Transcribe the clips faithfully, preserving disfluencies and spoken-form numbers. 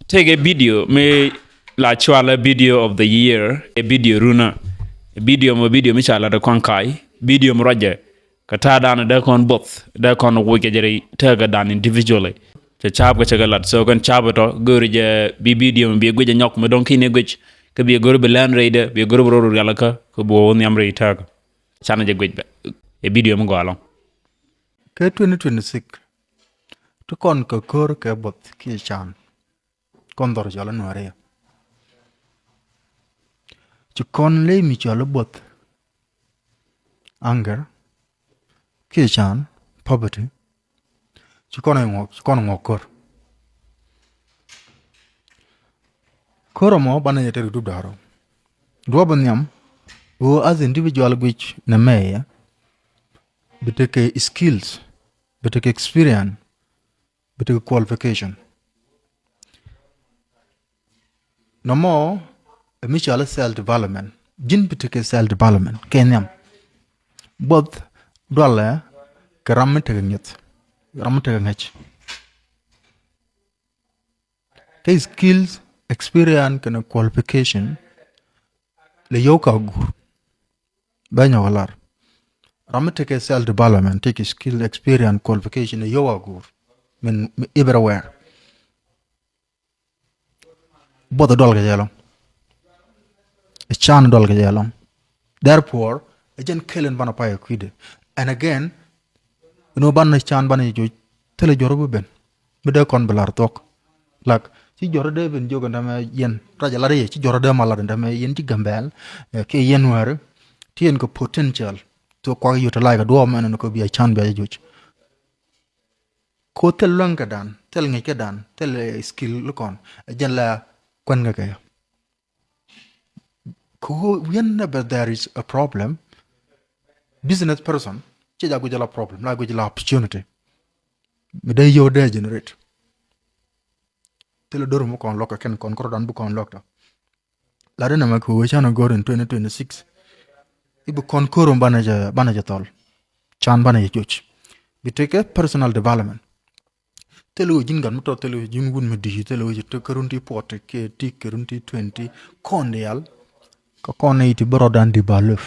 Tëëkɛ video mi la cɔalɛ video of the year, ɛ video runä. Video mɔ, video mi ca lat ɛ kɔn ka̱a̱c, video mi ruacɛ. Kɛ ta̱a̱ danɛ dee kɔn both, dee kɔn wuc kɛ jɛ rɛy tëëkɛ dan individually. Cɛ ca̱a̱p kɛ cɛ kɛ lat, so kɛn ca̱a̱p ɛ tɔ, go̱o̱ri jɛ bi video mi bi guic ɛ nyɔk mi dɔ̱ŋ ki̱n ɛ guic. Kä bi go̱o̱ri bi lɛn rɛydɛ, bi go̱o̱ri bi rɔ rialikä, kä bi wä nhiam rɛy tëëkɛ. Canɛ jɛ guic bɛ. Ɛ video mi gɔaa ɛlɔ̱ŋ. Kɛ twenty twenty-six, ti kɔn kɛ ko̱r kɛ both kiɛ can. Kɔn dhɔr cɔl i̱ Nuäri. Ci kɔn ley mi cɔl i̱ both, anger, kiɛ can, poverty. Ci kɔn iŋuɔk, ci kɔn iŋuɔk ko̱r. Ko̱r ɛmɔ banɛ jɛ tɛr i̱ dup da̱rɔ. Duɔp in nhiam, ɣöö as individual guic nɛ mɛyɛ, bi tekɛ skills, bi tekɛ experience, bi tekɛ qualification. Nɔmɔ ɛ mi cɔal i̱ self development. Ji̱n bi tekɛ self development kɛ nhiam. Both dualɛ kɛ ram mi tekɛ ŋi̱eth, ram mi tekɛ ŋäc. Kɛ skills, experience kɛnɛ qualification, lɛ yio̱w ka guur. Bɛ nyɔk lar. Ram mi tekɛ self development, tekɛ skill, experience, qualification, lɛ yio̱w a guur. Min, min everywhere. Both dual kɛ jɛ ɛlɔ̱ŋ. Ɛ can dual kɛ jɛ ɛlɔ̱ŋ. Therefore, ɛ jɛn kɛl in banɛ pay ɛ kui̱dɛ. And again, ɛn ɣöö banɛ can banɛ jɛ joc, thilɛ jɔr bi ben. Mi dee kɔn bi lar thuɔ̱k. Lak, ci jɔr dee ben jiök ɛn täämɛ yɛn. Rac ɛ lar yɛ, ci jɔr dee ma lar ɛn täämɛ yɛn ci Gambɛl, ɛ, kiɛ yɛn Nuäri. Ti yɛn kɛ potential. Thuɔ̱k kuak yio̱t ɛ lac kɛ duɔɔp mɛn ɛn kɛ bi a can bi a jɛ joc. Ko thil luäŋ kɛ dan, thil ŋi̱c kɛ dan, thil, eh, skill kɔn. Ɛ jɛn la kuɛn kɛ kɛ. Ko whenever there is a problem, business person, ci ja guic la problem, la guic la opportunity. Mi dee yio̱w dee generate. Thil dor mi kɔn lɔk kɛ kɛn kɔn kɔrɔ dan bi kɔn lɔk tɔ. Lat inɛ mɛ kɛ ɣöö canɛ gɔ̱r in twenty twenty-six. I̱ bi kɔn ko̱r in banɛ jɛ, banɛ jɛ thɔl. Can banɛ jɛ joc. Bi tekɛ personal development. Thilɛ ɣöö ji̱n gat mi tɔt, thilɛ ɣöö ji̱n wut mi di̱i̱t, thilɛ ɣöö ji̱ tek kɛ run ti forty kɛ ti kɛ run ti twenty. Kɔn diaal. Kä kɔn nɛy ti bi rɔɔdan develop.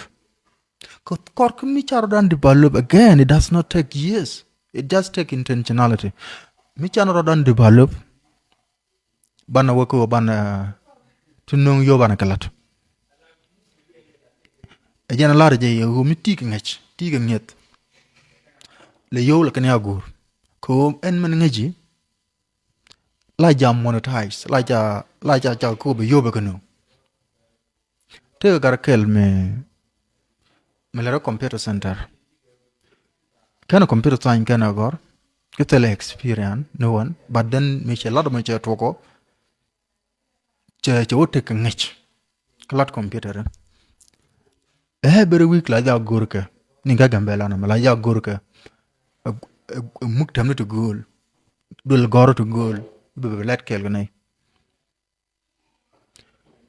Kä kɔr kä mi ca rɔɔdan develop, again, it does not take years. It just take intentionality. Mi ca rɔɔdan develop, banɛ wä kä wä banɛ ti no̱o̱ŋ yio̱w banɛ kɛ la̱t. Ɛ jɛn ɛ lar jɛ yɛ ɣöö mi ti kɛ ŋäc, ti kɛ ŋi̱eth. Lɛ yio̱w lɛ kɛn ya guur. Kɛ ɣöö ɛn mɛn ŋäci la jam monetize, la ca, la ca, ca kɛ ɣöö bɛ yio̱w bɛ kɛ no̱o̱ŋ. Tëëkɛ gat kɛl mi, mi lɛrɛ computer center. Kɛn computer science kɛn a gɔr. Ki thilɛ experience ni ɣän. But then mi cɛ lat mi cɛ tuɔkɔ. Cɛ, cɛ wä tekɛ ŋäc. Kä lat computer. Ɛ, very weak la ja go̱rkɛ. Ni kä Gambɛla nɔmɔ la ja go̱rkɛ. Ɛ, ɛ, ɛ muk tɛm ni ti gööl. Duël gɔr ti gööl. Bɛ, bɛ lɛt kɛl kɛ nɛy.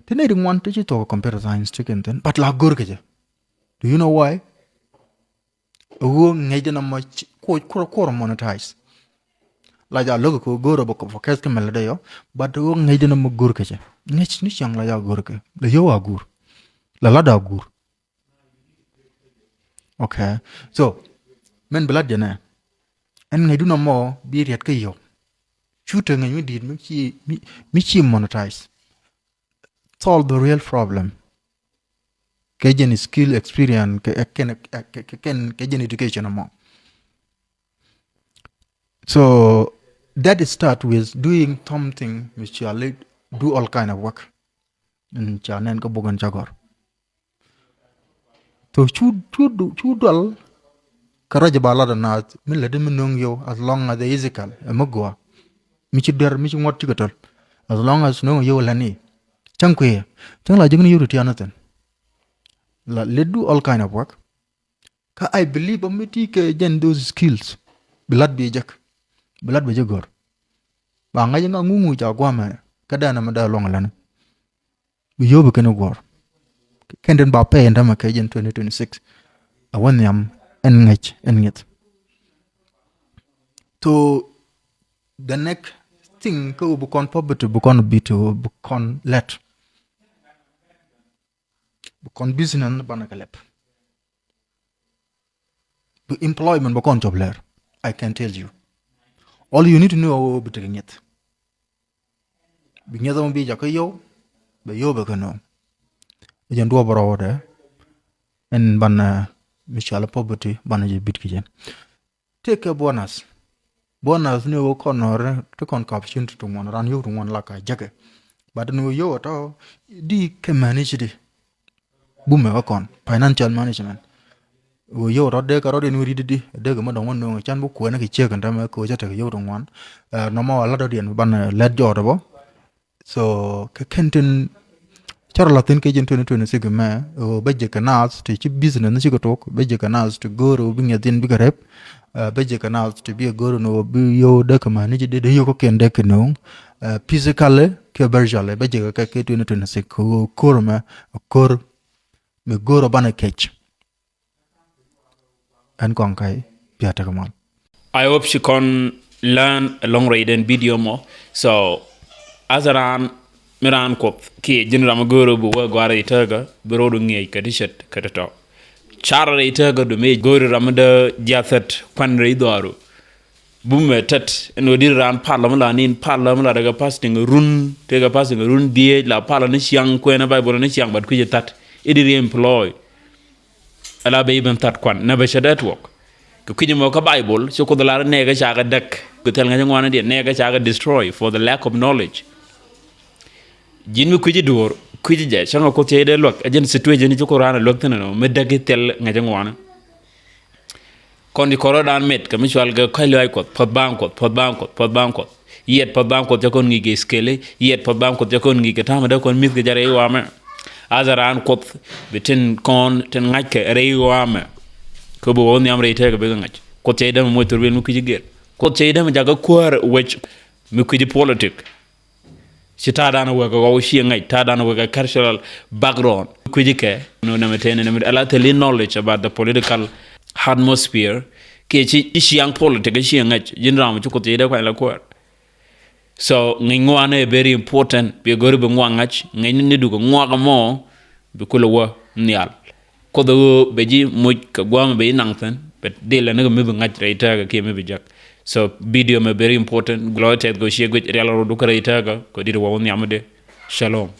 Ti nɛy ti ŋuan ti ci thuɔk computer science ti kɛn thi̱n, but la go̱r kɛ jɛ. Do you know why? Ɛ ɣöö ŋäcdɛ nɔmɔ ci, kuɔr, kuɔr, kuɔr monetize. La ja lo̱k kɛ ɣöö go̱r ɛ bä kɛ focus kɛ mɛl dɛ yɔ, but ɛ ɣöö ŋäcdɛ nɔmɔ go̱r kɛ jɛ. Ŋäc ni ciaŋ la ja go̱r kɛ. La yio̱w a guur. La lat a guur. Okay. So, mɛn bi lat jɛ nɛ. Ɛn ŋäcdu nɔmɔ bi riɛt kä yio̱w. Cu te ŋäc mi di̱i̱t mi ci, mi, mi ci monetize. Solve the real problem. Kɛ jɛn skill, experience, kɛ, kɛ, kɛ, kɛ, kɛ, kɛ jɛn education ɛmɔ. So that start with doing something which you do all kind of work. In ca nɛn kä buk in ca gɔr. So cu, cu, cu dual kɛ ruac ba lat anath mi lätdi mi no̱o̱ŋ yio̱w as long as the physical ɛ mi gɔaa. Mi ci duer, mi ci ŋuɔ̱t ci kɛ töl. As long as no̱o̱ŋ yio̱w lätni. Cäŋ kui̱. Cäŋ la jiäkni yio̱w ti tiaani thi̱n. La, let do all kind of work. Kä I believe ɔ mi ti kɛ jɛn those skills. Bi lat bi jek. Bi lat bi jek gɔ̱r. Ba ŋa̱c ŋa ŋuŋu ca guamɛ. Kä dɛn ɛmɛ dee luɔ̱ŋ lätni. Bi yio̱w bi kɛn i̱ guɔ̱ɔ̱r. Kɛn den ba pɛy in tämɛ kɛ jɛn twenty twenty-six. A wä nhiam ɛn ŋäc ɛn ŋi̱eth. So the next thing kä ɣöö bi kɔn poverty bi kɔn bit, ɣöö bi kɔn lɛt, bi kɔn business ni banɛ kɛ lɛp, bi employment bi kɔn cɔp lɛr. I can tell you, all you need to know ɣöö bi tekɛ ŋiɛth. Bi ŋiɛth ɣöö bi jakä yio̱w, bɛ yio̱w bɛ kɛ no̱o̱ŋ. Jɛn duɔ̱ɔ̱p rɔɔdɛ ɛn banɛ mi cɔal poverty banɛ jɛ bit kɛ jɛn. Tëëkɛ bonus. Bonus ni ɣöö kɔn nɔɔrɛ ti kɔn kap cin ti ti ŋuɔn, ran yio̱w ti ŋuɔn la ka jäkɛ. But ni ɣöö yio̱w ɛ tɔ̱ di kɛ manage di. Bumɛ kä kɔn financial management. Ɣöö yio̱w ɛ tɔ̱ dee kɛ rɔ̱diɛn ɣöö ri di di dee kɛ mä dɔ̱ŋ mä nööŋ can bi kuɛɛni kɛ ciek kɛn täämɛ kɛ ɣöö cä tekɛ yio̱w ti ŋuan. Ɛ, nɔmɔ a lat rɔ̱diɛn banɛ lɛt jɔɔt ɛ bä. So kɛ kɛn tin cä rɔ la̱th thi̱n kɛ ji̱n twenty twenty-six mɛ, ɣöö bä jɛ kɛ naath ti ci business ni cikɛ tok, bä jɛ kɛ naath ti go̱o̱r ɣöö bi ŋiɛth in bikɛ rɛp. Ɛ, bä jɛ kɛ naath ti bi ɛ go̱o̱r ni ɣöö bi yio̱w dee kɛ ma̱a̱ni ji̱ dee dee yio̱w kä kiɛn dee kɛ no̱o̱ŋ. Ɛ, physically kɛ virtually bä jɛ kɛ kɛ twenty twenty-six kɛ ɣöö ko̱r mɛ, ko̱r mi go̱o̱r ɔ banɛ kɛc. Ɛn kɔn kay bia tekɛ mal. I hope ci kɔn learn along rɛy den video mɔ. So as a raan mi raan Kuɔth kiɛ ji̱n ram mi go̱o̱r ɣöö bi wä gɔaa rɛy tääkä, bi ro̱o̱du ŋiɛc kɛ ti ce̱t kɛ ti tɔ̱. Car rɛy tääkä du mi go̱o̱ri ram mi dee jiath thät kuan rɛy dhɔaaru. Bumɛ tät ɛn ɣöö di̱t raan pal ram mi la ni̱n, pal ram mi la tekɛ fasting run, tekɛ fasting run dhieec, la pal ni ciaŋ kuɛn ɛ Baibol ni ciaŋ, but kui̱c ɛ that. I̱ di ri employ. Ala bɛ i̱ ben that kuan nɛ bɛ cɛ dee tuɔk. Kɛ kui̱c mɔ kä Baibol ci Kuoth lar nɛɛkɛ cakɛ däk. Kɛ thil ŋäcä ŋuanä diɛn nɛɛkɛ cakɛ destroy for the lack of knowledge. Ji̱n mi kui̱c i̱ duɔ̱ɔ̱r kui̱c i̱ jɛ cäŋɛ Kuoth cɛ i̱ dee luäk ɛ ji̱n situation i̱ ci Kuoth raan ɛ luäk thi̱n ɛnɔ mi däk i̱ thil ŋäcä ŋuanä. Kɔn ti kɔrɔdan met kɛ mi cual kɛ kɔ̱c lɔaac Kuɔth, puɔ̱th baaŋ Kuɔth, puɔ̱th baaŋ Kuɔth, puɔ̱th baaŋ Kuɔth. Yɛt puɔ̱th baaŋ Kuɔth cä kɔn ŋi̱i̱c kɛ iskeli, yɛt puɔ̱th baaŋ Kuɔth cä kɔn ŋi̱i̱c kɛ ta̱a̱mɛ dee kɔn mi̱th kɛ jɛ rɛy ɣɔamɛ. As a raan Kuɔth bi tin kɔn tin ŋa̱ckɛ rɛy ɣɔamɛ. Kä bi wä nhiam rɛy tɛɛkɛ bikɛ ŋa̱c. Kuɔth cɛ i̱ dämɛ moc thurbil mi kui̱ci gel. Kuɔth cɛ i̱ dämɛ jakä kuäär wec mi kui̱ci politik. Ci ta̱a̱dan wekɛ ɣɔw ciɛ ŋäc, ta̱a̱dan wekɛ cultural background. Kui̱ci kɛ nɔ nɛmɛ tɛn nɛmɛ ala thil i̱ knowledge about the political atmosphere. Kiɛ ci i̱ ciaŋ politik i̱ ciɛ ŋäc ji̱n ram ci Kuoth ci dee kuany la kuäär. So ŋi̱ny ŋuan ɛ very important. Bi go̱ri bi ŋuan ŋa̱c ŋi̱ny ni dukɛ ŋuak mɔ bi kulɛ wä nhial. Kuoth ɣöö bɛ ji̱ moc kɛ gua̱a̱mɛ bɛ ji̱ naŋ thi̱n bɛ dhilɛ ni kɛ mi bi ŋa̱c rɛy tääkä kiɛ mi bi jek. So video mɛ very important. Lɔ tɛth kɛ cie guic rial rot dukä rɛy tääkä kɛ dit wä wä nhiamä di. Shalom.